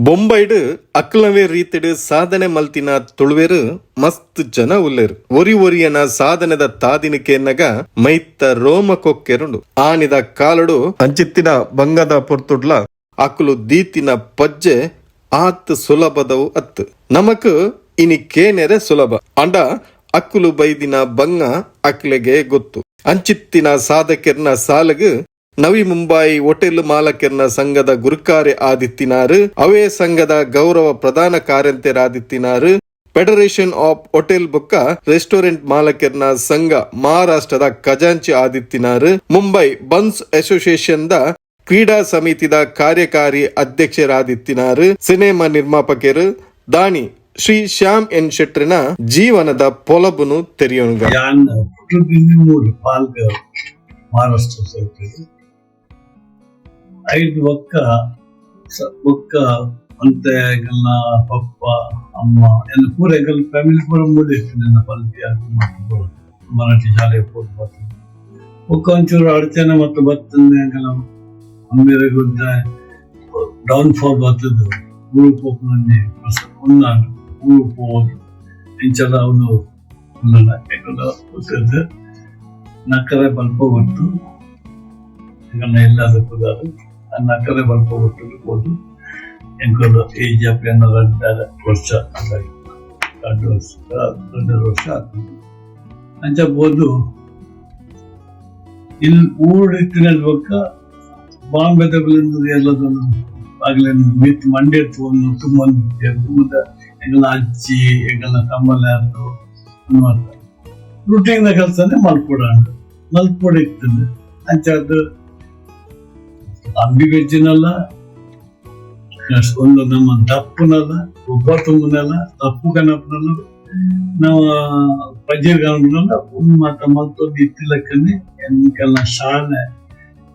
ಬೊಂಬೈಡ್ ಅಕ್ಲವೇ ರೀತಿಡ್ ಸಾಧನೆ ಮಲ್ತಿನ ತುಳುವೆರ್ ಮಸ್ತ್ ಜನ ಉಲ್ಲೆರ್. ಒರಿ ಒರಿಯನ ಸಾಧನೆದ ತಾದಿನಿಕೆನ್ನಗ ಮೈತ್ತ ರೋಮ ಕೊಕ್ಕೆರುಂಡು. ಆನಿದ ಕಾಲಡು ಅಂಚಿತ್ತಿನ ಬಂಗದ ಪೊರ್ತುಡ್ಲ ಅಕುಲು ದೀತಿನ ಪಜ್ಜೆ ಆತ್ ಸುಲಭದವು ಅತ್. ನಮಕ್ ಇನಿ ಕೇನೆರೆ ಸುಲಭ ಅಂಡ ಅಕುಲು ಬೈದಿನ ಬಂಗ ಅಕ್ಲೆಗೆ ಗೊತ್ತು. ಅಂಚಿತ್ತಿನ ಸಾಧಕೆರ್ನ ಸಾಲಗ್ ನವಿ ಮುಂಬೈ ಹೋಟೆಲ್ ಮಾಲಕೆರ್ನ ಸಂಘದ ಗುರುಕಾರೆ ಆದಿತ್ತಿನಾರ್, ಅವೇ ಸಂಘದ ಗೌರವ ಪ್ರಧಾನ ಕಾರ್ಯಂತೆರಾದಿತ್ತಿನಾರ್, federation of hotel ಬೊಕ್ಕ ರೆಸ್ಟೋರೆಂಟ್ ಮಾಲಕೆರ್ನ ಸಂಘ ಮಹಾರಾಷ್ಟ್ರದ ಖಜಾಂಚಿ ಆದಿತ್ತಿನಾರ್, ಮುಂಬೈ ಬನ್ಸ್ ಅಸೋಸಿಯೇಷನ್ the ಕ್ರೀಡಾ ಸಮಿತಿದ ಕಾರ್ಯಕಾರಿ ಅಧ್ಯಕ್ಷರಾದಿತ್ತಿನಾರ್, ಸಿನಿಮಾ ನಿರ್ಮಾಪಕರು ದಾನಿ ಶ್ರೀ ಶ್ಯಾಮ್ ಎನ್ ಶೆಟ್ರಿನ ಜೀವನದ ಪೊಲಬುನು ತೆರಿಯೋಣ. ಯಾನ್ ಪುಟ್ಟುದಿನಿ ಮೂರು ಪಾಲ್ಗರ್, ಮಹಾರಾಷ್ಟ್ರ ಸೈಟ್. ಐದು ಬೊಕ್ಕ ಬೊಕ್ಕ ಅಂತೆ ಎಂಕಲ್ನ ಪಪ್ಪ ಅಮ್ಮ ಎಲ್ಲ ಪೂರ ಎಂಕಲ್ ಫ್ಯಾಮಿಲಿ ಪೂರ ಮೂಡಿ ಇತ್ತು. ನನ್ನ ಪಲ್ಪಿ ಪೂರ ಮರಾಠಿ ಶಾಲೆ ಪೋದು ಬರ್ತದೆ. ಬೊಕ್ಕ ಒಂಚೂರು ಅಡಚಣೆ ಮತ್ತು ಬರ್ತದೆ. ಎಂಕಲ ಅಮ್ಮೆರೆಗ್ ಡೌನ್ ಫಾಲ್ ಬರ್ತದೆ. ಊರು ಪೋಪುನಂಜಿ ಉನ್ನಾಡು ಊರು ಪೋದು ಇಂಚಲ ಒಂದು ಉಲ್ಲಲ್ಲ. ಎಂಕಲ ಗೊತ್ತಿದ್ದು ನಕ್ಕರೆ ಬಲ್ಪ ಗೊತ್ತು. ಎಂಕಲ್ನ ಎಲ್ಲ ಪುದಾರು ಆ ನಕ್ಕರೆ ಬಲ್ಪ ಗೊತ್ತು ಹೋದು. ಎಂಕಲು ಏಜ್ ಅಪ್ಪ 2.5 ವರ್ಷ ಹಾಗಾಗಿ 2 ವರ್ಷ, 2.5 ವರ್ಷ ಆಗ್ತದೆ. ಅಂಚ ಬೋದು ಇಲ್ಲಿ ಊರು ಇತ್ತಿನ ಬೊಕ್ಕ ಬಾಂಬೆದಗುಲಿಂದ ಎಲ್ಲದನ್ನು ಆಗಲೇ ಮಿತ್ ಮಂಡೆ ಒಂದು ತುಂಬ ಎಂಕಲ್ನ ಅಜ್ಜಿ, ಎಂಕಲ್ನ ತಮ್ಮಲ್ಯಾರು ಮಾತ ರುಟೀನ್ ಕೆಲಸನೇ ಮಲ್ಪೊಡಾಂಡ್ ಮಲ್ಪೊಡು ಇರ್ತದೆ. ಅಂಚ ಅದು ಅಂಬಿ ಬೆಜ್ಜಿನಲ್ಲ, ಒಂದು ನಮ್ಮ ದಪ್ಪುನಲ್ಲ, ಒಬ್ಬ ತುಂಬುನಲ್ಲ, ದಪ್ಪು ಕನಪನಲ್ಲ, ನಾವು ಪಜ್ಜೀರ್ ಕನಪನಲ್ಲ ಮಾತ ಮಲ್ತೊಂದು ಇತ್ತಿಲಕ್ಕನೆ. ಎಂಕಲ್ನ ಶಾಲೆ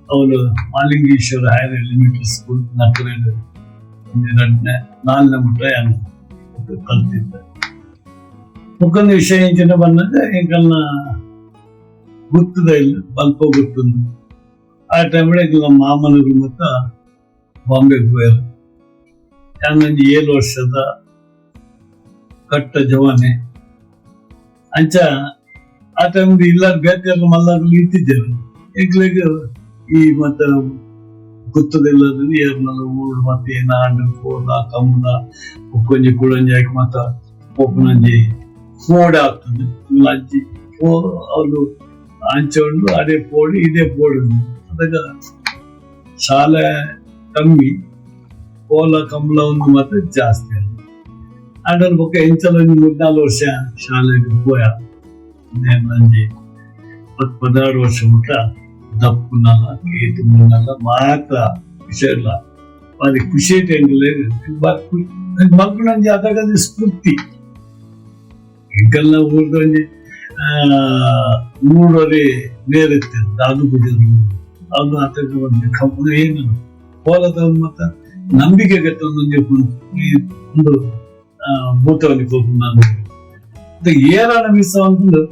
ಅವಳು ಮಾಲಿಂಗೇಶ್ವರ higher elementary school, ನಕರೇಡು. ಎರಡನೇ ನಾಲ್ನೇ ಮುಟ್ಟ ಯಾನು ಕಲ್ತಿದ್ದೆ. ಬೊಕ್ಕೊಂದು ವಿಷಯ ಎಂಚಿನ ಬಂದಾಗ ಎಂಕಲ್ನ ಗುತ್ತದ ಇಲ್ಲ ಬಲ್ಪ ಗುತ್ತಂದು. ಆ ಟೈಮ್ ಎಂಕಲ್ನ ಮಾಮನರು ಮತ್ತ ಬಾಂಬೆಗೆ ಹೋಯಾರ. ಯಾನೊಂದು 7 ವರ್ಷದ ಕಟ್ಟ ಜವಾನೆ. ಅಂಚ ಆ ಟೈಮ್ ಇಲ್ಲ ಬೇತೆ ಮಲ್ಲಾಗಲು ಇತ್ತಿದ್ದೇವೆ. ಎಂಕ್ಲೆಗ್ ಈ ಮತ್ತ ಗುತ್ತದೆಲ್ಲ ಏರ್ನಲ್ಲ ಊರು ಮತ್ತೆ ಏನ ಆಂಡ್ ಕೋಲ ಕಂಬಳ ಉಕ್ಕೊಂಜಿ ಕುಳಂಜಿ ಹಾಕಿ ಮತ್ತ ಪೋಪುನಂಜಿ ಫೋಡ್ ಆಗ್ತದೆ. ಅಜ್ಜಿ ಫೋ ಅವ್ರು ಅಂಚೆ ಉಂಡು, ಅದೇ ಪೋಡು ಇದೇ ಪೋಡು. ಅದಾಗ ಶಾಲೆ ಕಮ್ಮಿ, ಕೋಲ ಕಂಬಳ ಒಂದು ಮಾತ್ರ ಜಾಸ್ತಿ. ಆಂಡಲ್ ಬೊಕ್ಕ ಎಂಚಲ ಒಂಜಿ 3-4 ವರ್ಷ ಶಾಲೆಗೆ ಪೋಯ. ಒಂಜಿ 10-16 ವರ್ಷ ಮುಟ್ಟ ದಪ್ಪುನಲ್ಲ, ಕೇತು ಮುನ್ನಲ್ಲ, ಮಾತ್ರ ವಿಷಯ ಇಲ್ಲ. ಬಾರಿ ಖುಷಿ ಎಂಕಲೆಗ್. ಮಲ್ಪುನಂಜಿ ಅದಾಗ ಅದು ಸ್ಫೂರ್ತಿ. ಎಂಕಲ್ನ ಊರ್ದೊಂಜಿ ಮೂರುವರೆ ನೇರಿತ್ತು ದಾದು ಪೂಜಾರಿ. ಅದು ಆತಗ ಒಂದು ಕಬ್ಬು ಏನು ಕೋಲದ ಮತ್ತ ನಂಬಿಕೆ ಗಟ್ಟ ಒಂದೊಂದು ಈ ಒಂದು ಭೂತವಲ್ಲಿ ಕೋಪು. ನಾನು ಏರಾಣ ಮಿಸ್ ಅಂತಂದು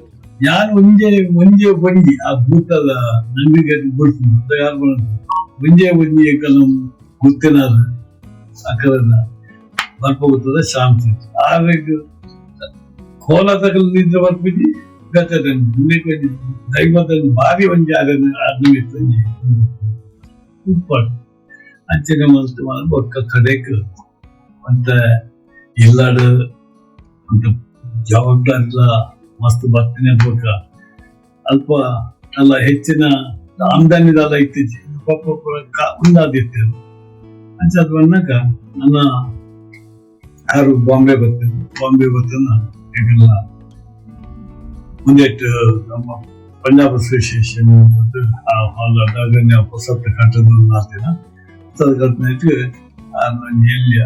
ಯಾನ್ ಒಂಜೆ ಒಂಜೆ ಒಂಜಿ ಆ ಭೂತದ ನಂಬಿಕೆ ಬಿಡ್ತೀನಿ ಅಂತ ಯಾರು ಬರೋದು. ಒಂಜೆ ಒಂಜಿ ಎಂಕಲ್ನ ಗುತ್ತಿನಾರ ಅಕರನ ಬರ್ಪ ಗೊತ್ತದ ಶಾಂತಿ ಆರೆಗ್ ಕೋಲ ತಗಲ್ ನಿದ್ರೆ ಬರ್ಪಿಜಿ ಗತೆ. ಒಂಜಿ ದೈವದ ಬಾರಿ ಒಂಜಿ ಆರನ ಅರ್ನ ಒಂಜಿ ಉಪ್ಪಡು. ಅಂಚನೆ ಮಲ್ತ್ ಬೊಕ್ಕ ಕಡೆಕ್ ಅಂತ ಇಲ್ಲಾಡ್ ಅಂತ ಜವಾಬ್ದಾರಿಲ ಮಸ್ತ್ ಬರ್ತೀನಿ ಬೊಕ್ಕ ಅಲ್ಪ ಅಲ್ಲ ಹೆಚ್ಚಿನ ಆಮ್ದಾನಿದೆಲ್ಲ ಇತ್ತೀಚೆ ಪಾಪ ಉಂದಾದಿತ್ತು. ಅಂಚ ಅದು ಬಂದಾಗ ನನ್ನ ಯಾರು ಬಾಂಬೆ ಬರ್ತೇನೆ, ಬಾಂಬೆ ಬರ್ತೇನೆ. ಈಗೆಲ್ಲ ಮುಂದೆಟ್ಟು ನಮ್ಮ ಪಂಜಾಬ್ ಅಸೋಸಿಯೇಷನ್ ಹೊಸತ್ತು ಕಟ್ಟದ ಆತಿನ ಕಟ್ಟನಾಯ್ತು. ಎಲ್ಲಿಯ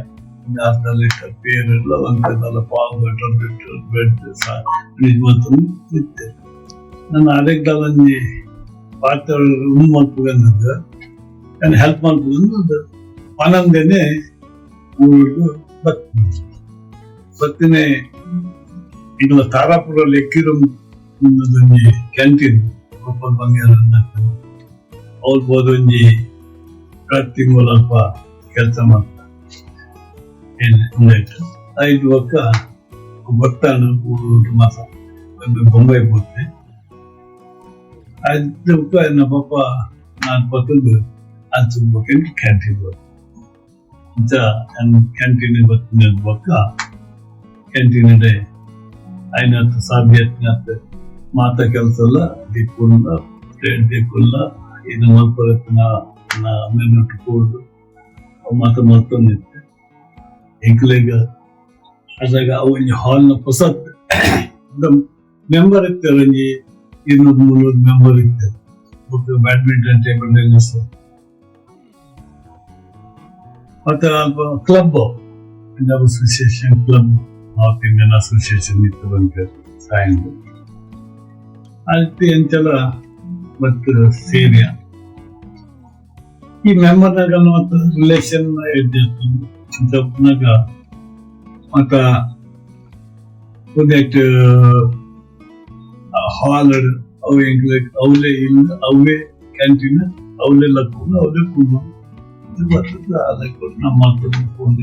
ಒಂದು ಅರ್ಧ ಲೀಟರ್ ಪೇರೆಲ್ಲ ಒಂದೆಲ್ಲ ಪಾವು ಬಟರ್ ಬಿಟ್ಟು ಬ್ರೆಡ್ ಮಲ್ತೊಂದು ಇತ್ತೆ. ನನ್ನ ಅರೆಗ್ದಲೊಂಜಿ ಪಾತ್ರ ಉಂದು ಮಲ್ಪುಗಂದದ್ದು, ನಾನು ಹೆಲ್ಪ್ ಮಲ್ಪುಗಂದದ್ದು. ಪನಂದೇನೆ ಊರುಡು ಬತ್ತೀನಿ ಬತ್ತಿನಿ. ಈಗ ತಾರಾಪುರ ಲೆಕ್ಕಿರೋ ಒಂಜಿ ಕ್ಯಾಂಟೀನ್ ಗೋಪಾಲ್ ಬಂಗೇರ ಅವ್ರು ಬೋದು ಒಂಜಿ 2 ತಿಂಗಳು ಅಲ್ಪ ಕೆಲಸ ಮಾಡ್ತಾರೆ. ಉಂದಾಯ್ತು. ಐದು ಒಕ್ಕ ಗೊತ್ತಾನು ಮಾಸ ಬೊಂಬೈ ಪೋತೆ. ಅದಕ್ಕೆ ನನ್ನ ಪಪ್ಪ ನಾನು ಪತ್ತಂದು ಅಂಚು ಕ್ಯಾಂಟೀನ್ ಹೋದೆ. ಅಂಚ ಕ್ಯಾಂಟೀನ್ ಬರ್ತೀನಿ ಬೊಕ್ಕ ಕ್ಯಾಂಟೀನ್ ಐನತ್ತು ಸಾಧ್ಯ ಮಾತ ಕೆಲಸ ಎಲ್ಲ ದಿಕ್ಕುಲ್ಲ ಪ್ಲೇಟ್ ದಿಕ್ಕುಲ್ಲ ಇದು ಮಲ್ಪರತ್ನ ಮೆನ್ನೊಟ್ಟು ಕೂಡ್ದು ಮಾತ ಮಲ್ತೊಂದಿತ್ತೆ. ಎಂಕ್ಲೆಗ್ ಅದಾಗ ಅವು ಒಂಜಿ ಹಾಲ್ನ ಪೊಸತ್ ಮೆಂಬರ್ ಇತ್ತೆರ್, ಒಂಜಿ 200-300 ಮೆಂಬರ್ ಇತ್ತೆರ್. ಬೊಕ್ಕ badminton, table tennis ಮತ್ತೆ ಅಲ್ಪ club, Punjab association club, north Indian association ಇತ್ತು ಬಂತು ಸಾಯಂದು ಅಲ್ತಿ ಅಂತೆಲ್ಲ ಮತ್ತು ಸೇರಿಯ ಈ ಮೆಂಬರ್ನಾಗ ಮತ್ತು ರಿಲೇಷನ್ ಅಂತನಾಗ ಮತ್ತ ಒಂದೆಟ್ ಹಾಲ್ ಅವು ಎಂಕ್ಲೆಗ್ ಅವಲೇ ಇಲ್ಲ, ಅವೇ ಕ್ಯಾಂಟೀನ್, ಅವಲೇ ಲಕ್ಕುನು ಅವಲೇ ಕುಂಡು ಬರ್ತದೆ. ಅದಕ್ಕೆ ನಮ್ಮ ಫೋನ್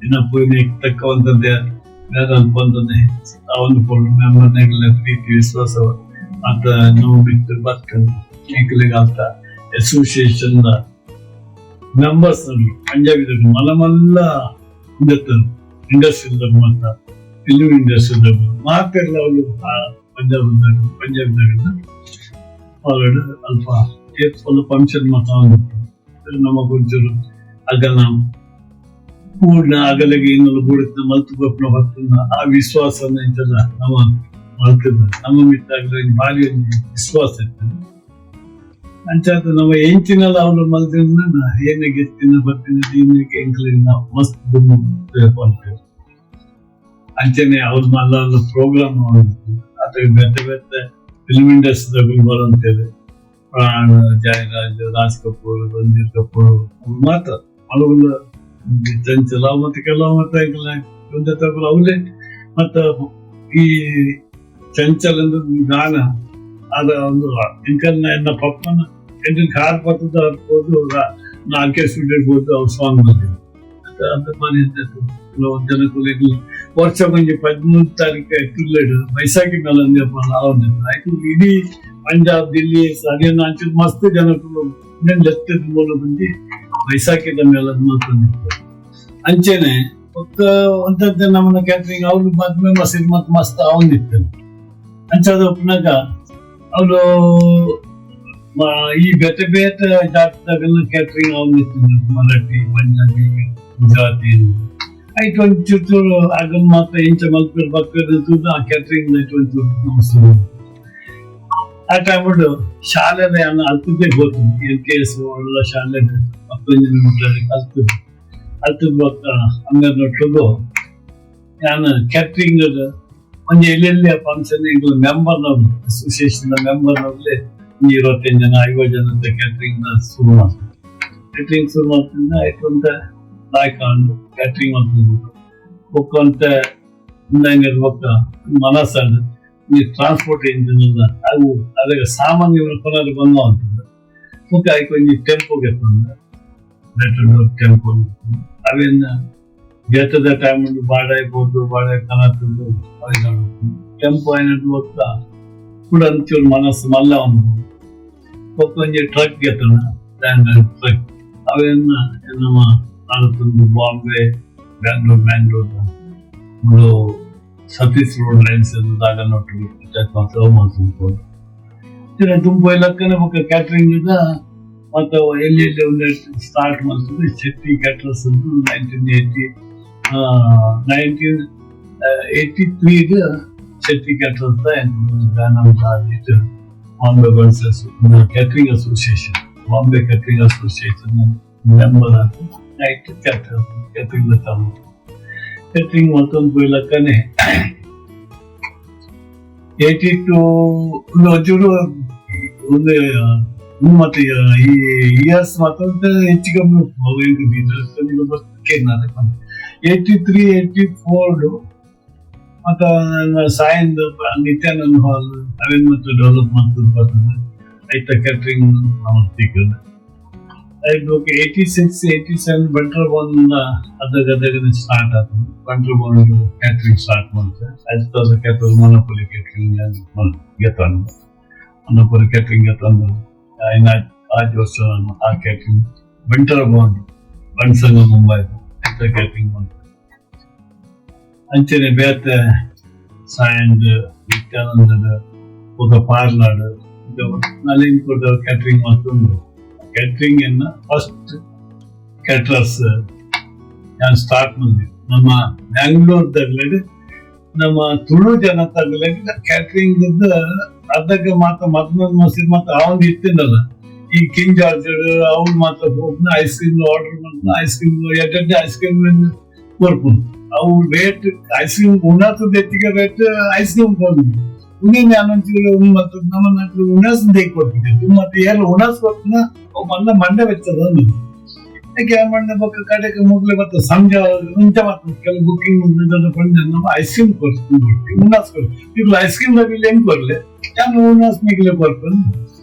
ದಿನ ಪೋಯಿನ ತಕ್ಕವಂಥದ್ದೇ ಬೇರೆ ಅಲ್ಪ ಅವನು ಪೋಡು ಮೆಂಬರ್ನಾಗೆಲ್ಲ ಪ್ರೀತಿ ವಿಶ್ವಾಸ ಅಂತ ನೋವು ಬಿಟ್ಟು ಬರ್ತದೆ. ಎಂಕ್ಲೆಗ್ ಅಂತ ಅಸೋಸಿಯೇಷನ್ ಮೆಂಬರ್ಸ್ ಪಂಜಾಬಿ ಮಲ್ಲ ಮಲ್ಲ ಇಂಡಸ್ಟ್ರಿ ಮಾತ್ರ, ಫಿಲ್ಮ್ ಇಂಡಸ್ಟ್ರಿ ಮಾತೆಲ್ಲ ಅವಳು ಪಂಜಾಬ್ ಪಂಜಾಬ್ದಾಗ ಆಲ್ರೆಡಿ ಅಲ್ಪ ಏತ್ ಫಂಕ್ಷನ್ ಮಾತ್ರ ನಮ್ಮ ಒಂಚೂರು ಅಗಲ ಪೂರ್ಣ ಅಗಲಿಗೆ ಇನ್ನೊಂದು ಬೂಡುತ್ತ ಮಲ್ತು ಕೊಪ್ಪನ ಬರ್ತದ. ಆ ವಿಶ್ವಾಸ ಇಂಚಲ್ಲ ನಮ್ಮ ಮಲ್ತದ ನಮ್ಮ ಮಿತ್ತಾಗಲಿ ಭಾರಿ ಒಂಜಿ ವಿಶ್ವಾಸ ಇತ್ತು. ಅಂಚಾದ ನಮ್ಮ ಎಂಚಿನಲ್ಲ ಅವನು ಮಲ್ತಿನ ಏನೇ ಗೆತ್ತಿನ ಬರ್ತಿನ ಎಂಕ್ಲಿನ ಮಸ್ತ್ ದುಮ್ಮು. ಅಂಚನೆ ಅವ್ರ ಮಲ್ಲ ಪ್ರೋಗ್ರಾಮ್ ಅದು ಬೇತೆ ಬೇತೆ ಫಿಲ್ಮ್ ಇಂಡಸ್ಟ್ರಿ ಬರುವಂತೇವೆ, ಪ್ರಾಣ, ಜಯರಾಜ್, ರಾಜ್ ಕಪೂರ್, ರಣಧೀರ್ ಕಪೂರ್ ಮಾತ್ರ ಹಲವು ಚಂಚಲ ಮತ್ತೆ ಕೆಲವು ಮತ್ತೆ ಅವಲೇ ಮತ್ತ ಈ ಚಂಚಲ ಅಂದ್ರೆ ಗಾನ ಅದ ಒಂದು ಎಂಕಲ್ನ ಎನ್ನ ಪಪ್ಪನ ಎಂಟಿನ ಕಾರ್ ಪತ್ತದ ಇರ್ಬೋದು, ನಾಲ್ಕೇ ಸ್ಟೂಡೆಂಟ್ ಇರ್ಬೋದು, ಅವ್ರ ಸಾಂಗ್ ಬಂದಿದ್ದು ಅಂತ ಮನೆ ಕೆಲವು ಜನಕ್ಕೂ ವರ್ಷ ಒಂಜಿ 13 ತಾರೀಕು ತುಲ್ಲೆಡ್ ಬೈಸಾಖಿ ಮೇಳ ಆಯ್ತು. ಇಡೀ ಪಂಜಾಬ್, ದಿಲ್ಲಿ, ಹರಿಯಾಣ ಅಂಚೆ ಮಸ್ತ್ ಜನಕ್ಕೂ ಲೆತ್ತದ ಮೂಲ ಬಂದು ಬೈಸಾಖಿದ ಮೇಳ ಮಲ್ತೊಂದಿತ್ತು. ಅಂಚೆನೆ ಬೊಕ್ಕ ಒಂತಂತೆ ನಮ್ಮನ ಕ್ಯಾಟ್ರಿಂಗ್ ಅವ್ರು ಮದ್ಮೆ ಮಸೀದ್ ಮತ್ ಮಸ್ತ್ ಅವನಿತ್ತು. ಅಂಚಾದ ಉಪ್ಪನಾಗ ಅವನು ಈ ಬೇತೆ ಬೇತೆ ಜಾತಿದಾಗೆಲ್ಲ ಕ್ಯಾಟ್ರಿಂಗ್ ಅವನಿತ್ತು, ಮರಾಠಿ, ಪಂಜಾಬಿ, ಗುಜರಾತಿ ಐಟ್ ಒಂಚೂರು ಚೂರು ಆಗನ್ ಮಾತ್ರ ಇಂಚ ಮಲ್ಪೆರ್ ಬಕ್ಕರ್ ಆ ಕ್ಯಾಟ್ರಿಂಗ್ ಐಟ್ ಒಂಚೂರು ನಮಸ್ತೆ. ಆ ಟೈಮ್ ಶಾಲೆನ ಅಲ್ತದ್ದೇ ಗೊತ್ತು, L K S ಒಳ್ಳೆ ಶಾಲೆ ಮತ್ತೊಂದು ಮಕ್ಕಳಿಗೆ ಕಲ್ತು ಅಲ್ತದ ಬೊಕ್ಕ ಹನ್ನೆರಡು ನಾನು ಕ್ಯಾಟ್ರಿಂಗ್ ಒಂಜಿ ಎಲ್ಲೆಲ್ಲಿ ಫಂಕ್ಷನ್ ಎಂಕ್ಲ ಮೆಂಬರ್ ಅಸೋಸಿಯೇಷನ್ ಮೆಂಬರ್ನವ್ಲೆ ಒಂಜಿ 25 ಜನ 50 ಜನ ಕ್ಯಾಟ್ರಿಂಗ್ ಶುರು ಮಾಡ್ತಾರೆ. ಕ್ಯಾಟ್ರಿಂಗ್ ಶುರು ಮಾಡ್ತಿದ್ದ ಆಯ್ತು ಅಂತ ಲಾಯ್ಕ ಕ್ಯಾಟ್ರಿಂಗ್ ಮಾಡ್ತಿದ್ವಿ. ಬೊಕ್ಕ ಅಂತ ಬೊಕ್ಕ ಮನಸ್ಸು ಈ ಟ್ರಾನ್ಸ್ಪೋರ್ಟ್ ಇಂಜಿನ್ ಅವು ಅದಾಗ ಸಾಮಾನ್ಯ ಕೊನಾರು ಬಂದ ಅಂತಂದ ಬೊಕ್ಕ ಆಯ್ತು ಒಂಜಿ ಟೆಂಪೋ ಗೆತ್ತೊಂದ ಟೆಂಪೋ ಅವೇನ ಗೆತ್ತದ ಟೈಮ್ ಬಾಡಾಯಿ ಬೋದು ಬಾಡಾಯಿ ಕನತಂದು ಟೆಂಪೋ అయినట్టు ಬೊಕ್ಕ ಕೂಡ ಒಂಚೂರು ಮನಸ್ಸು ಮಲ್ಲ ಒಂದು ಬೊಕ್ಕ ಒಂಜಿ ಟ್ರಕ್ ಗೆತ್ತನ ಟ್ರಕ್ ಅವೇನ ನಮ್ಮ ತಂದು ಬಾಂಬೆ, ಬ್ಯಾಂಗ್ಳೂರ್ ಬ್ಯಾಂಗ್ಳೂರ್ ಒಂದು ಸತೀಶ್ ರೋಡ್ ಲೈನ್ಸ್ ದಾಗ ಮಾತು ತುಂಬ ಲಕ್ಕನೆ ಬೊಕ್ಕ ಕ್ಯಾಟ್ರಿಂಗ್ ಇದ ಮತ್ತು ಎಲ್ಲಿ ಎಲ್ಲಿ ಒಂದು ಸ್ಟಾರ್ಟ್ ಮಾಡ್ತಿದ್ವಿ. ಶೆಟ್ಟಿ ಕ್ಯಾಟ್ರರ್ಸ್ ಅಂತ 1983 ಶೆಟ್ಟಿ ಕ್ಯಾಟ್ರರ್ಸ್ ಅಂತ Bombay buns catering association, Bombay catering association member ಅಂತ night cater catering catering ಮತ್ತೊಂದು ಪೋಯ್ಲಕ್ಕನೆ 82 ಒಂಚೂರು ಒಂದು ಮತ್ತೆ ಈ ಇಯರ್ಸ್ ಮತ್ತೊಂದು ಹೆಚ್ಚು ಕಮ್ಮಿ 83 84 ಮತ್ತು ನನ್ನ ಸಾಯಿಂದ ನಿತ್ಯಾನಂದ ಹಾಲ್ ಅವೇನು ಮತ್ತು ಡೆವಲಪ್ ಮಾಡ್ತದೆ ಬರ್ತದೆ. ಐತ ಕ್ಯಾಟ್ರಿಂಗ್ ಮಾಡ್ತೀವಿ. 86 87 ಬಂಟ್ರ ಭವನ ಅದಾಗ ಸ್ಟಾರ್ಟ್ ಆಯ್ತು. ಬಂಟ್ರ ಭವನ ಕ್ಯಾಟ್ರಿಂಗ್ ಸ್ಟಾರ್ಟ್ ಮಾಡ್ತೆ. ಅಜ್ತಾಸ ಕ್ಯಾಟರ್ ಮೊನಪೊಲಿ ಕ್ಯಾಟ್ರಿಂಗ್ ಗೆತ್ತಂದು, ಮೊನಪೊಲಿ ಕ್ಯಾಟ್ರಿಂಗ್ ಗೆತ್ತಂದು ಇನ್ನು ಆಜ್ ವರ್ಷ ಆ ಕ್ಯಾಟ್ರಿಂಗ್ ಬಂಟರ ಭವನ್ ಬಂಟ್ ಸಂಘ ಮುಂಬೈ ಅಂತ ಕ್ಯಾಟ್ರಿಂಗ್ ಬಂತು. ಅಂಚನೆ ಬೇತೆ ಸಾಯಂಡ್ ನಿತ್ಯಾನಂದದ ಬೊಕ ಪಾರ್ಲಾಡ್ ನಳಿನ್ ಕೂಡ ಕ್ಯಾಟ್ರಿಂಗ್ ಮತ್ತೊಂದು ಕ್ಯಾಟ್ರಿಂಗ್ ಎನ್ನ ಫಸ್ಟ್ ಕ್ಯಾಟ್ರರ್ಸ್ ನಾನು ಸ್ಟಾರ್ಟ್ ಬಂದಿದ್ದು ನಮ್ಮ ಬ್ಯಾಂಗ್ಳೂರ್ ತಗ್ಲಡ್. ನಮ್ಮ ತುಳು ಜನ ತಗ್ಲಡ್ ಕ್ಯಾಟ್ರಿಂಗ್ ಅದಕ್ಕೆ ಮಾತ್ರ ಮದ್ಮದ್ ಮಸೀದ್ ಮಾತ್ರ ಅವನ್ ಇತ್ತಿನಲ್ಲ. ಈ ಕಿಂಗ್ ಜಾರ್ಜ್ ಅವ್ನು ಮಾತ್ರ ಹೋಗ್ನ ice cream order ಮಾಡ್ತಾನ, ಐಸ್ ಕ್ರೀಮ್ ಎಡ್ಡೆ ಐಸ್ ಕ್ರೀಮ್ ಕೊರ್ಪುನು. ಅವು rate ice cream ಉಣಾತದ ಹೆಚ್ಚಿಗೆ rate ice cream ಬಂದು ಉಣೇನೆ ಅನಂಚಿಗಳು ಮತ್ತು ನಮ್ಮ ಉಣಾಸ್ ದೇಕ್ ಕೊಡ್ತಿದ್ದೆ. ಮತ್ತೆ ಎಲ್ಲ ಉಣಾಸ್ ಕೊಡ್ತಿನ ಅವು ಮಲ್ಲ ಮಂಡೆ ಬೆಚ್ಚದ. ಯಾಕೆ ಮಂಡೆ ಬೊಕ್ಕ ಕಡೆಗೆ ಮುಗ್ಲೆ ಮತ್ತೆ ಸಂಜೆ ಮುಂಚೆ ಮತ್ತೆ ಕೆಲವು ಬುಕ್ಕಿಂಗ್ ಬಂದು ನಮ್ಮ ಐಸ್ ಕ್ರೀಮ್ ಕೊಡ್ತೀವಿ, ಉಣಾಸ್ ಕೊಡ್ತೀವಿ. ಇರ್ಲ ಐಸ್ ಕ್ರೀಮ್ ಬಿಲ್ ಹೆಂಗ್ ಕೊರ್ಲೆ, ನಾನು ಉಣಾಸ್ ಮಿಗ್ಲೆ ಕೊರ್ಪುನು.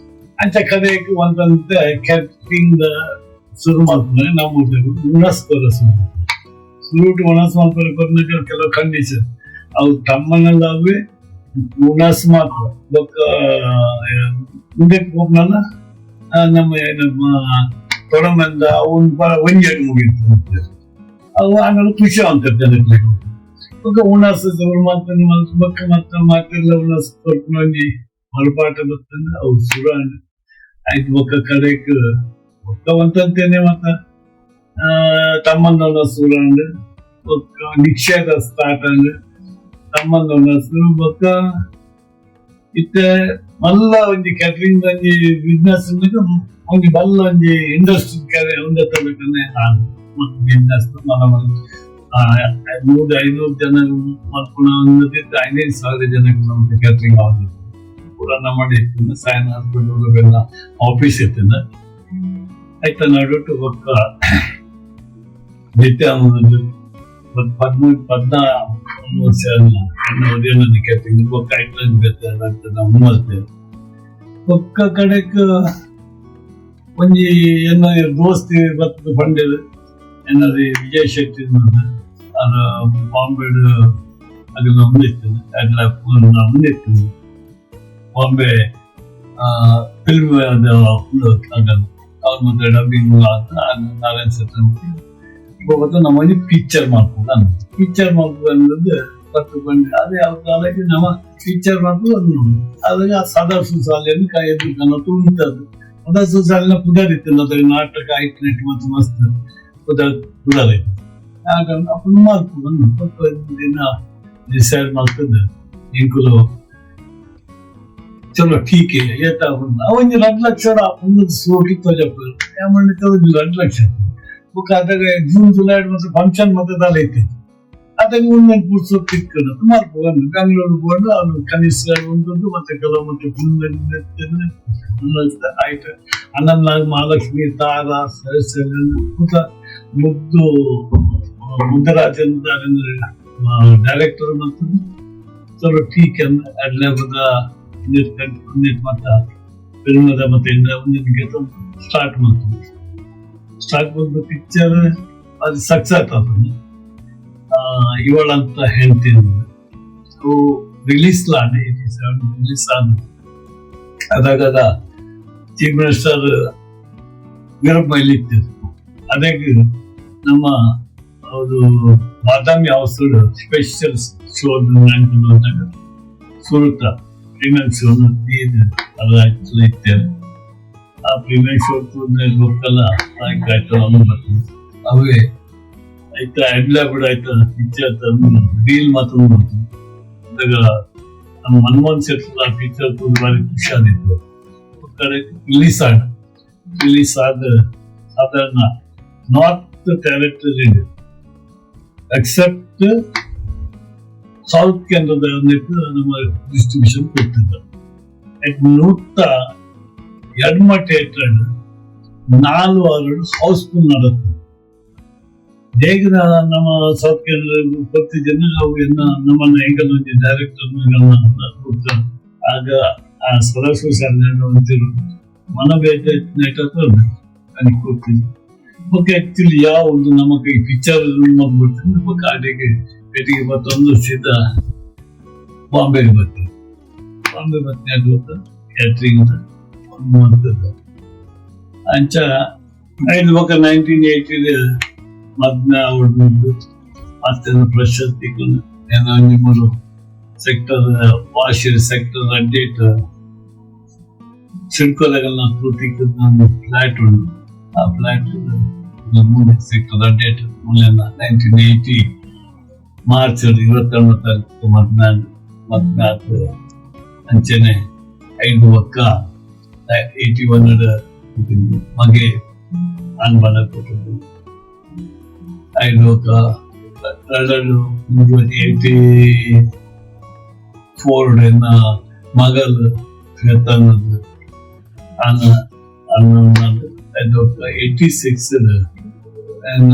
ಅಂಚ ಕಡೆಗೆ ಒಂದಂತೆ ಕ್ಯಾಟ್ರಿಂಗ್ ಶುರು ಮಾಡ್ತಾರೆ. ನಮ್ಮ ಉಣಾಸ್ ಕೊರ ಶುರು ಫ್ರೂಟ್ ಉಣಾಸ್ ಮಾಡ್ತಾರೆ. ಕೊರ್ನಕ ಕೆಲವು ಕಂಡೀಷನ್ ಅವು ತಮ್ಮನೆಲ್ಲ ಅವೇ ಉಣಾಸ್ ಮಾತ್ರ. ಬೊಕ್ಕ ಮುಂದಕ್ಕೆ ಹೋಗ್ನಲ್ಲ ನಮ್ಮ ನಮ್ಮ ತೊಡಮಂದ ಅವನ್ ಪರ ಒಂಜೆಡ್ ಮುಗೀತು. ಅವು ಆಮೇಲೆ ಖುಷಿ ಅಂತ ಜನಕ್ಕೆ. ಬೊಕ್ಕ ಉಣಾಸ್ ಶುರು ಮಾಡ್ತಾನೆ ಬೊಕ್ಕ ಮತ್ತೆ ಮಾತೆಲ್ಲ ಉಣಾಸ್ ಕೊಟ್ಟು ಒಂಜಿ ಮರುಪಾಠ ಬರ್ತಂದ್ರೆ ಅವು ಶುರು ಆಯ್ತು. ಬೊಕ್ಕ ಕಡೆಕ್ ಬೊಕ್ಕ ಒಂತಂತೇನೆ ಮತ್ತ ತಮ್ಮನ ಶುರು ಬೊಕ್ಕ ನಿಕ್ಷೇಪ ಸ್ಟಾರ್ಟ್ ಆಂಡ್ ತಮ್ಮನ ಬೊಕ್ಕ ಇತ್ತೆ ಮಲ್ಲ ಒಂಜಿ ಕ್ಯಾಟ್ರಿಂಗ್ ಒಂಜಿ ಬಿಸ್ನೆಸ್, ಒಂಜಿ ಬಲ್ಲ ಒಂಜಿ ಇಂಡಸ್ಟ್ರಿ ಒಂದೇ ತಲಕನೆ ಬಿಸ್ನೆಸ್. ಮಲ್ಲ 100-500 ಜನ ಮಲ್ಪುನ ಒಂದು 5-5 ಸಾವಿರ ಜನಕ್ಕೆ ನಮ್ಗೆ ಕ್ಯಾಟ್ರಿಂಗ್ ಆಗುದು ಪೂರ ನಮ್ಮ ಇತ್ತು. ಸಾಯನ ಹಾಸ್ಪಿಟಲ್ ಆಫೀಸ್ ಇತ್ತಿನ ಆಯ್ತಾ ನಡುಟು. ಬೊಕ್ಕ ನಿತ್ಯ 13 14 ವರ್ಷ ಕ್ಯಾಟ್ರಿಂಗ್ ಬೊಕ್ಕ ಐಟ್ಲ ಮಲ್ತೆ. ಬೊಕ್ಕ ಕಡೆಕ್ ಒಂಜಿ ಎನ್ನ ದೋಸ್ತಿ ಬತ್ತದ ಪಂಡೆರ್ ಎನ್ನದಿ ವಿಜಯ್ ಶೆಟ್ಟಿ ಅದು ಬಾಂಬೆ ಅಗಲ ಮುಂದಿತ್ತು ಮುಂದಿತ್ತು ಬಾಂಬೆ ಫಿಲ್ಮ್ ಆಗಲ್ಲ ಅವ್ರ ಮತ್ತೆ ಡಬ್ಬಿಂಗ್ ಅಂತ ನಾರಾಯಣ್ ಸರ್ ಮತ್ತೆ ನಮ್ಮ ಒಂಜಿ ಪಿಕ್ಚರ್ ಮಾಡ್ಬೋದು ಅಂದ್ ಪಿಕ್ಚರ್ ಮಾಡ್ಬೋದು ಅನ್ನೋದು ಬತ್ತು ಬಂದು ಅದೇ ಯಾವ ಕಾಲಕ್ಕೆ ನಮ್ಮ ಪಿಕ್ಚರ್ ಮಾಡ್ಬೋದು ಅದು ಅದಾಗ ಸದಾ ಸುಸಾಲೆಯನ್ನು ಕಾಯ್ದು ಕನ್ನಡ ಉಂಟದು. ಸದಾ ಸುಸಾಲಿನ ಪುದರ್ ಇತ್ತು ಅದ್ರ ನಾಟಕ ಐಟ್ ನೆಟ್ ಮತ್ತು ಮಸ್ತ್ ಪುದರ್ ಪುದರ್ ಇತ್ತು. ಆಗ ಅಪ್ಪನ ಮಾಡ್ಕೊಂಡು ದಿನ ಡಿಸೈಡ್ ಮಾಡ್ತದೆ ಎಂಕುಲು ಚಲೋ ಠೀಕ್ ಏತ ಒಂಜಿ 2 ಲಕ್ಷ ಒಂದು ಸೋಟಿ ತೋಜಪ್ಪ ಏಮಂಡಿತ 2 ಲಕ್ಷ. ಬೊಕ್ಕ ಅದಾಗ ಜೂನ್ ಜುಲೈ ಮತ್ತೆ ಫಂಕ್ಷನ್ ಮತ್ತೆ ದಾಲ ಐತಿ. ಅದಾಗ ಒಂದೊಂದು ಪುರ್ಸೊತ್ತು ತಿಕ್ಕದು ಮಲ್ಪು ಬೆಂಗಳೂರು ಕೊಂಡು ಅವನು ಕನಿಷ್ಠ ಉಂಟು ಮತ್ತೆ ಕೆಲವು ಮತ್ತೆ ಆಯ್ತು. ಅಣ್ಣನ ಮಹಾಲಕ್ಷ್ಮಿ ತಾರಾ ಕುತ ಮುದ್ದು ಮುದ್ದರಾಜ್ ಅಂತ ಡೈರೆಕ್ಟರ್ ಮತ್ತು ಚಲೋ ಠೀಕ್ ಅಡ್ಲೆಬದ ಮತ್ತೆ ಫಿಲ್ಮದ ಮತ್ತೆ ಸ್ಟಾರ್ಟ್ ಮಾಡ್ತೀವಿ. ಸ್ಟಾರ್ಟ್ ಬಂದ ಪಿಕ್ಚರ್ ಅದು ಸಕ್ಸಸ್ ಆಗ್ತದೆ. ಇವಳಂತ ಹೆಂಡತಿ ರಿಲೀಸ್ ಲಾಂಡ್ 87 ರಿಲೀಸ್ ಆದ ಅದಾಗ ಚೀಫ್ ಮಿನಿಸ್ಟರ್ ವೀರಪ್ಪ ಮೊಯ್ಲಿ ಇತ್ತು. ಅದಕ್ಕೆ ನಮ್ಮ ಅವರು ಬಾದಾಮಿ house special show ಅಂದಾಗ ಸುರುತ ಪ್ರೀಮಿಯರ್ ಶೋ ಅದು ಇತ್ತೇನೆ. ಆ ಪ್ರೀಮಿಯರ್ ಶೋ ಗೊತ್ತಲ್ಲ ಆಯ್ತು ಬರ್ತದೆ ಅವೇ ಆಯ್ತಾ ಎಡ್ಲ ಬಿಡ ಆಯ್ತಾ ಪಿಕ್ಚರ್ ರೀಲ್ ಮಾತ್ರ ಬರ್ತದೆ. ಅದಾಗ ನಮ್ಮ ಮನಮೋಹನ್ ಶೆಟ್ಟಿ ಆ ಪಿಕ್ಚರ್ ಭಾರಿ ಖುಷಿ ಆಗಿತ್ತು. ಕಡೆ ರಿಲೀಸ್ ಆದ ರಿಲೀಸ್ ಆದ ಸಾಧಾರಣ north territory accept south ಕೇಂದ್ರದ ನಮ್ಮ ಡಿಸ್ಟ್ರಿಬ್ಯೂಷನ್ ಕೊಡ್ತಿದ್ದ. 102 ಥಿಯೇಟರ್ 4 ವಾರ ಹೌಸ್ಫುಲ್ ನಡತ್ತೆ. ಹೇಗೆ ನಮ್ಮ ಸೌತ್ ಕೇಂದ್ರ ಕೊಡ್ತಿದ್ದೇನೆ ನಾವು ಎನ್ನ ನಮ್ಮನ್ನ ಹೆಂಗಲ್ಲ ಒಂಜಿ ಡೈರೆಕ್ಟರ್ ಕೊಡ್ತಾರೆ. ಆಗ ಆ ಸದಾಶಿವ ಶಾಲೆ ಅಂತಿರು ಮನ ಬೇಟೆ ಅನ್ಕೋತೀನಿ. ಓಕೆ, ಆಕ್ಚುಲಿ ಯಾವ ಒಂದು ನಮಗೆ ಈ ಪಿಕ್ಚರ್ ಬಂದ್ಬಿಡ್ತೀನಿ. ನಮ್ಮ ಕಾಡಿಗೆ ಪೇಟೆಗೆ ಮತ್ತೊಂದು ಸೀದಾ ಬಾಂಬೆಗೆ ಬರ್ತೀವಿ. ಬಾಂಬೆ ಬರ್ತೀನಿ ಅದು ಕ್ಯಾಟ್ರಿಂಗ್ ಒಂದು ಅಂಚ ಐದು ಬೊಕ 1980 ಮದ್ನ ಉಂಟು. ಅತ್ಯಂತ ಪ್ರಶಸ್ತಿ ಏನೋ ಒಂಜಿ ಮೂರು ಸೆಕ್ಟರ್ ವಾಶಿ ಸೆಕ್ಟರ್ ಅಡ್ಡೇಟ್ ಸಿಡ್ಕೋದಾಗಲ್ಲ ಒಂದು ಫ್ಲಾಟ್ ಉಂಟು. ಆ ಫ್ಲಾಟ್ ಮೂರು ಸೆಕ್ಟರ್ ಅಡ್ಡೇಟ್ ಮುಲ್ಲೆನ 1980 ಮಾರ್ಚ್ 22 ತಾರೀಕು ಮದ್ನ ಮದ್ನ ಅಂಚನೆ. ಐದು ಬೊಕ್ಕ 81 ಮಗೆ ಅನ್ಬಲ ಕೊಟ್ಟದ್ದು. ಐದು ಬೊಕ್ಕ ಎರಡು 84 ಎನ್ನ ಮಗಲ್ ಶ್ವೇತಾನಂದ್ ಅಣ್ಣ ಅಣ್ಣ. ಐದು 86 ಎನ್ನ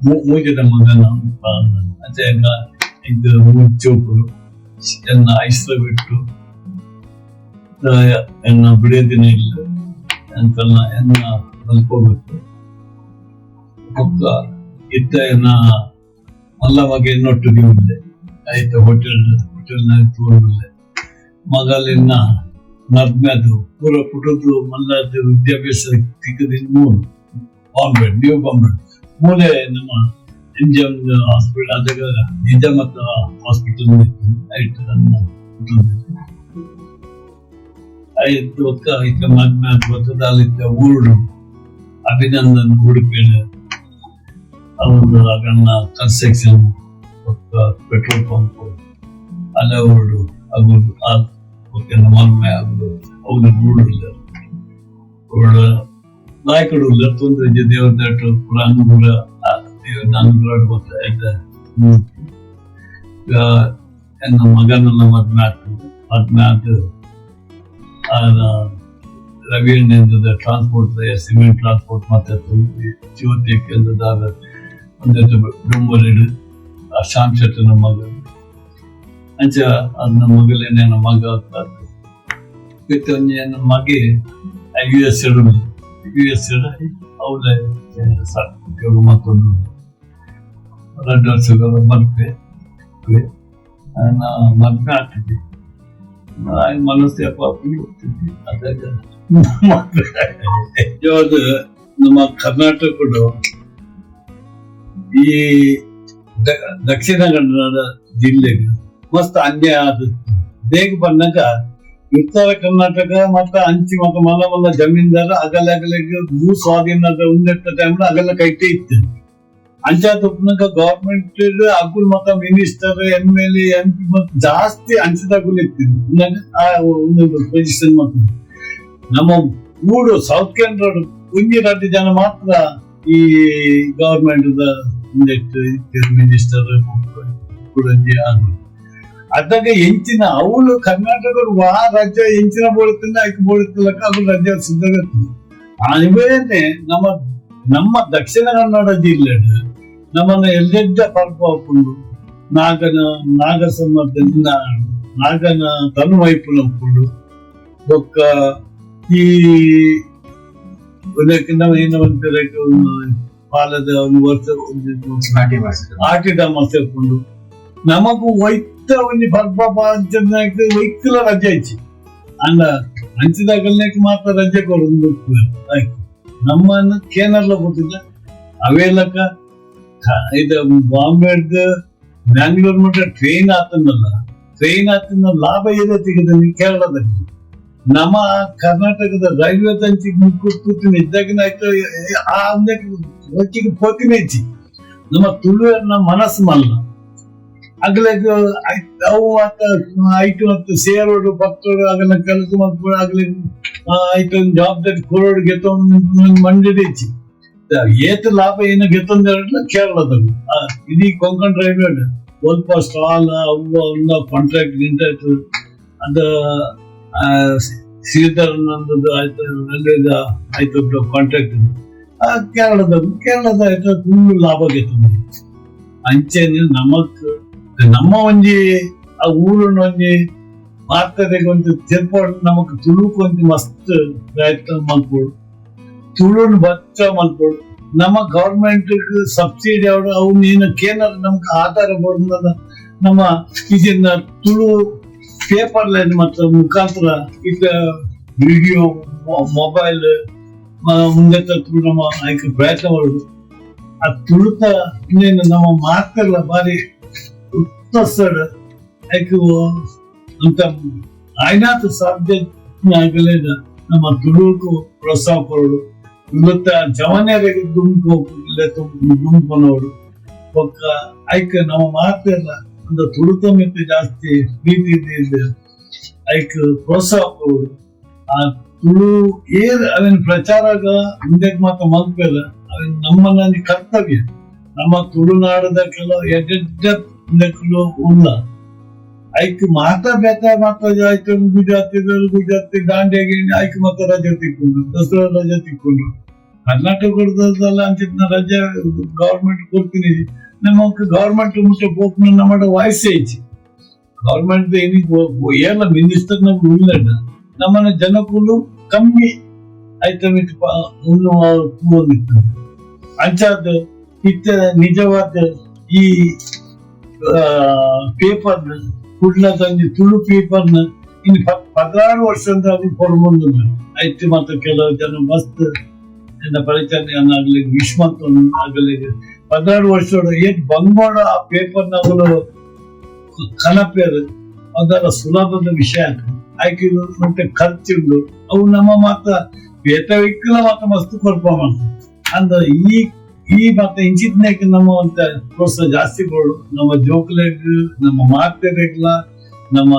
ಮೂಜಿದ ಮಗನ ಅಂಚೆ ಇದು ಚೋಪುರು ಎನ್ನ ಐಸ್ರ ಬಿಟ್ಟು ಎನ್ನ ಬಿಡಿಯೋದಿನ ಇಲ್ಲ ಅಂತೆಲ್ಲ ಎನ್ನ ಮಲ್ಕೋಬೇಕು. ಬೊಕ್ಕ ಇತ್ತ ಎನ್ನ ಮಲ್ಲ ಮಗೆ ಎನ್ನೊಟ್ಟಿಗೆ ಉಲ್ಲೆ ಆಯ್ತು. ಹೋಟೆಲ್ ಹೋಟೆಲ್ನಾಗ ತಗೊಂಡುಲ್ಲೆ. ಮಗಲಿನ್ನ ಮದ್ಮೆದು ಪೂರ ಪುಟದ್ದು ಮಲ್ಲದ ವಿದ್ಯಾಭ್ಯಾಸ ತಿಕ್ಕದಿನ ಮೂರು ಬಾಂಬೆ, ನ್ಯೂ ಬಾಂಬೆ ಮೂಲೆ ನಮ್ಮ M G M hospital, ಅದಕ್ಕೆ ನಿಜಾಮತ್ ಹಾಸ್ಪಿಟಲ್ ಆಯ್ತು. ನನ್ನ ಆಯ್ತು. ಒಕ್ಕ ಇತ್ತ ಮದ್ಮೆ ಬರ್ತದ. ಅಲ್ಲಿದ್ದ ಊರು ಅಭಿನಂದನ್ ಉಡುಪಿನ ಅವನು ಅಗಣ್ಣ construction petrol pump ಅಲ್ಲ ಊರು ಅಗುದು ಓಕೆ. ಮಲ್ಮೆ ಆಗುದು ಅವನು ಊರು ಇಲ್ಲ, ಊರು ನಾಯಕರು ಇಲ್ಲ. ತೊಂದರೆ ದೇವರ ದಾಟು ಪೂರ ಅನುಗ್ರಹ, ದೇವರ ಅನುಗ್ರಹ ಗೊತ್ತಾಯ್ತ. ನನ್ನ ಮಗನೆಲ್ಲ ಮದ್ವೆ ಆಗ್ತದೆ. ಮದ್ವೆ ಆದ ರವಿ transport, cement transport ಮಾತಾಡ್ತದೆ. ಜ್ಯೋತಿ ಕೇಂದ್ರದಾದ ಒಂದೆರಡು ಡೊಂಬರಿಡು ಆ ಶ್ಯಾಮ್ ಶೆಟ್ಟನ ಮಗ ಅಂಚ ಅದನ್ನ ಮಗಲೇನೆ ಮಗ ಆಗ್ತದೆ. ಒಂಜಿ ನನ್ನ ಮಗೆ U S, U S ಅವಳೆ ಸಾಕು. ಮತ್ತೊಂದು 2 ವರ್ಷಗಳ ಮದುವೆ ಮದ್ವೆ ಆಗ್ತದೆ. ಮನಸ್ಸು ಹೋಗ್ತಿದ್ವಿ. ಅದಾಗ ನಿಜವಾದ ನಮ್ಮ ಕರ್ನಾಟಕದ ಈ ದಕ್ಷಿಣ ಕನ್ನಡ ಜಿಲ್ಲೆಗೆ ಮಸ್ತ್ ಅನ್ಯಾಯ ಆದದ್ದು. ಬೇಗ ಬಂದಾಗ ಉತ್ತರ ಕರ್ನಾಟಕ ಮತ್ತೆ ಅಂಚಿ ಮತ್ತೆ ಮಲ್ಲ ಮಲ್ಲ ಜಮೀನ್ದಾರ ಅಗಲ ಅಗಲಿಗೆ ಭೂ ಸ್ವಾಧೀನದ ಉಂದೆಟ್ಟ ಟೈಮ್ ಅಗಲ ಕೈಟೇ ಇತ್ತು. ಅಂಚ ತುಪ್ಪನಾಗ ಗವರ್ಮೆಂಟ್ ಅಗುಲ್ ಮತ್ತ minister, MLA, MP ಮತ್ತೆ ಜಾಸ್ತಿ ಅಂಚದಾಗುಲ್ ಇತ್ತು. ಆ ಒಂದು ಪೊಸಿಷನ್ ಮತ್ತು ನಮ್ಮ ಊರು ಸೌತ್ ಕೆನರಾ ಒಂಜಿ ರಡ್ಡ್ ಜನ ಮಾತ್ರ ಈ ಗವರ್ಮೆಂಟ್ ಮಿನಿಸ್ಟರ್ ಕುಡಂಜಿ ಆಗುದು. ಅದಾಗ ಎಂಚಿನ ಅವಳು ಕರ್ನಾಟಕ ವಾ ರಾಜ್ಯ ಎಂಚಿನ ಬೋಳುತ್ತಿಂದ ಐಕ್ ಬೋಳುತ್ತಿಲ್ಲಕ್ಕ ಅದು ರಾಜ್ಯ ಸಿದ್ಧಗತ್ತೆ. ಅನಿವೇನೆ ನಮ್ಮ ನಮ್ಮ ದಕ್ಷಿಣ ಕನ್ನಡ ಜಿಲ್ಲೆ ನಮ್ಮನ್ನ ಎಲ್ಲೆಡ್ಡ ಪರ್ಪ ಉಂಡು ನಾಗನ ನಾಗ ಸಮರ್ಥ ನಾಗನ ತನು ಉಪ್ಪುಂಡು. ಬೊಕ್ಕ ಈ ನಮ್ಮ ಏನು ಪಾಲದ ಒಂದು ವರ್ಷ ಆಟಿದ ಸೇರ್ಕೊಂಡು ನಮಗೂ ಒಯ್ತ ಒಂಜಿ ಪರ್ಬ ಒಯ್ತಲ ರಜೆ ಐಚಿ ಅಂಡ ಅಂಚಿದಾಗಲ್ನೇಕ್ ಮಾತ್ರ ರಜೆ ಕೊಡೊಂದು ಆಯ್ತು. ನಮ್ಮನ್ನು ಕೇನರ್ಲ ಕೊಟ್ಟಿದ್ದ ಅವೇಲಕ ಇದು ಬಾಂಬೆಡ್ದು ಬ್ಯಾಂಗ್ಳೂರ್ ಮಟ್ಟ ಟ್ರೈನ್ ಆತನಲ್ಲ, ಟ್ರೈನ್ ಆತನ ಲಾಭ ಏನೇ ತೆಗೆದ ಕೇರಳದಲ್ಲಿ. ನಮ್ಮ ಕರ್ನಾಟಕದ ರೈಲ್ವೆ ತಂಚಿಗೆ ಕೂತೀನಿ ಇದ್ದಾಗಿನ ಆಯ್ತು. ಆ ಒಟ್ಟಿಗೆ ಪೋತಿನ ಹೆಚ್ಚಿ ನಮ್ಮ ತುಳುವರ್ನ ಮನಸ್ಸು ಮಲ್ಲ ಅಗಲಗ ಅವು ಮತ್ತ ಐಟು ಮತ್ತು ಸೇರೋಡು ಪತ್ತೋಡು ಅಗಲ ಕೆಲಸ ಮಲ್ಪೋಡು ಅಗಲ ಐಟು ಜವಾಬ್ದಾರಿ ಕೊರೋಡು ಗೆತ್ತೊಂದು ಮಂಡಿಡಿ ಹೆಚ್ಚಿ ಏತ್ ಲಾಭ ಏನು ಗೆತ್ತೊಂದು ಕೇರಳದಾಗ. ಇಡೀ ಕೊಂಕಣ್ ರೈಲ್ವೆ ಒಲ್ಪ ಸ್ಟಾಲ್ ಅವು ಅಲ್ಲ ಕಾಂಟ್ರಾಕ್ಟ್ ಗಿಂಟ್ರಾಕ್ಟ್ ಅದ ಶ್ರೀಧರನಂದದ್ದು ಆಯ್ತು, ರೈಲ್ವೇದ ಆಯ್ತು ಕಾಂಟ್ರಾಕ್ಟ್ ಕೇರಳದ ಕೇರಳದ ಆಯ್ತು. ತುಂಬ ಲಾಭ ಗೆತ್ತೊಂದು ಅಂಚೆನೆ ನಮಕ್ ನಮ್ಮ ಒಂಜಿ ಆ ಊರುನ ಒಂಜಿ ಮಾರ್ತದೆಗ್ ಒಂಜಿ ತಿರ್ಪೋಡು. ನಮಕ್ ತುಳುಕು ಒಂಜಿ ಮಸ್ತ್ ಪ್ರಯತ್ನ ಮಲ್ಪೊಡು. ತುಳುನ್ ಬಚ್ಚ ಮಲ್ಪೊಡು. ನಮ್ಮ ಗವರ್ಮೆಂಟ್ ಸಬ್ಸಿಡಿ ಅವರು ಅವು ನೀನು ಕೇಂದ್ರ ನಮ್ಗೆ ಆಧಾರ ಕೊಡುದ ನಮ್ಮ ಇದನ್ನ ತುಳು ಪೇಪರ್ ಲೈನ್ ಮತ್ತು ಮುಖಾಂತರ ಇತ್ತ ವಿಡಿಯೋ, ಮೊಬೈಲ್ ಮುಂದೆ ತುಳು ನಮ್ಮ ಆಯ್ಕೆ ಪ್ರಯತ್ನ ಮಾಡೋದು. ಆ ತುಳುತ ಇನ್ನೇನು ನಮ್ಮ ಮಾತೆಲ್ಲ ಬಾರಿ ಉತ್ತಸಡ್ ಐಕ್ ಅಂತ ಆಯ್ನಾತ ಸಾಧ್ಯ ಆಗಲೇದ. ನಮ್ಮ ತುಳುಕು ಪ್ರೋತ್ಸಾಹ ಕೊಡೋದು, ತುಳುತ ಜವನೆಯರಿಗೆ ದುಂಬು ದುಂಬನವರು ಬೊಕ್ಕ ಐಕ್ ನಮ್ಮ ಮಾತೆಲ್ಲ ಒಂದು ತುಳುತ ಮಿತ್ತು ಜಾಸ್ತಿ ಪ್ರೀತಿ ಇದೆ, ಐಕ್ ಪ್ರೋತ್ಸಾಹ ಕೊಡೋದು. ಆ ತುಳು ಏರ್ ಅವೇನು ಪ್ರಚಾರಗ ಮುಂದೆ ಮಾತ್ರ ಮಲ್ಪೆಲ್ಲ, ಅವೇನು ನಮ್ಮನ್ನ ಕರ್ತವ್ಯ. ನಮ್ಮ ತುಳುನಾಡದ ಕೆಲವು ಎಡ್ಡೆಡ್ಡ ಉಲ್ಲ, ಐಕ್ ಮಾತಾ ಬೇತ ಮಾತ ಆಯ್ತು. ಗುಜರಾತಿ ಗುಜರಾತಿ ದಾಂಡಿಯ ಐಕ್ ಮಾತ ರಜೆ ತಿಕ್ಕೊಂಡು, ದಸರಾ ರಜೆ ತಿಕ್ಕೊಂಡು. ಕರ್ನಾಟಕದಲ್ಲ ಅಂಚಿನ ರಜೆ ಗವರ್ಮೆಂಟ್ ಕೊಡ್ತೀನಿ. ನಮ್ಮ ಗವರ್ಮೆಂಟ್ ಮುಂಚೆ ಪೋಪುನ ನಮ್ಮ ವಾಯ್ಸ್ ಐತಿ. ಗವರ್ಮೆಂಟ್ ಏನ ಮಿನಿಸ್ಟರ್ ನಮ್ಗೆ ಉಲ್ಲ, ನಮ್ಮನ್ನ ಜನಕ್ಕೂ ಕಮ್ಮಿ ಐಟಮ್ ತೂವೊಂದಿತ್ತು. ಅಂಚಾದ ಇತ್ತ ನಿಜವಾದ ಈ ಪೇಪರ್ ಕುಡ್ಲದಂಜಿ ತುಳು ಪೇಪರ್ನ ಇನ್ನು 16 ವರ್ಷ ಅಂತ ಅದು ಕೊಡ್ಬಂದು ಐತಿ. ಮತ್ತು ಕೆಲವು ಜನ ಮಸ್ತ್ ಎನ್ನ ಪರಿಚಯ ಆಗಲಿ, ವಿಶ್ ಆಗಲಿ, 16 ವರ್ಷ ಏಟ್ ಬಂಗೋಡ ಆ ಪೇಪರ್ನವರು ಕನಪೇರು ಅದರ ಸುಲಭದ ವಿಷಯ ಆಯ್ಕೆ. ಮತ್ತೆ ಖರ್ಚುಂಡು. ಅವು ನಮ್ಮ ಮಾತ ಬೇತ ಇಕ್ಕಲ ಮಾತ ಮಸ್ತ್ ಕೊರ್ಪ ಮಾಡ್ತ ಅಂದ ಈ ಈ ಮತ್ತೆ ಇಂಚಿತ್ನೇಕ್ ನಮ್ಮ ಅಂತ ಪ್ರೋತ್ಸಾಹ ಜಾಸ್ತಿ ಕೊಡು. ನಮ್ಮ ಜೋಕ್ಲೆಗ್, ನಮ್ಮ ಮಾತೆರೆಗ್ಲ, ನಮ್ಮ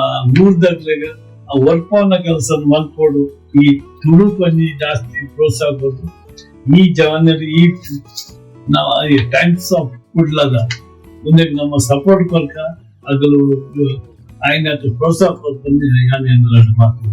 ಊರ್ದಗ್ಲೆಗ್ ಆ ವರ್ಪವನ್ನ ಕೆಲಸ ಮಲ್ಪೋಡು. ಈ ತುಳು ಪಂಜಿ ಜಾಸ್ತಿ ಪ್ರೋತ್ಸಾಹ ಕೊಡು. ಈ ಜವನರು ಈ ನಾವು ಈ ಟೈಮ್ಸ್ ಆಫ್ ಕುಡ್ಲದ ಮುಂದೆ ನಮ್ಮ ಸಪೋರ್ಟ್ ಕೊರ್ಕ, ಅಗಲು ಆಯ್ನ ಪ್ರೋತ್ಸಾಹ ಕೊಡ್ಕೊಂಡು. ನಾನು ಮಾತು.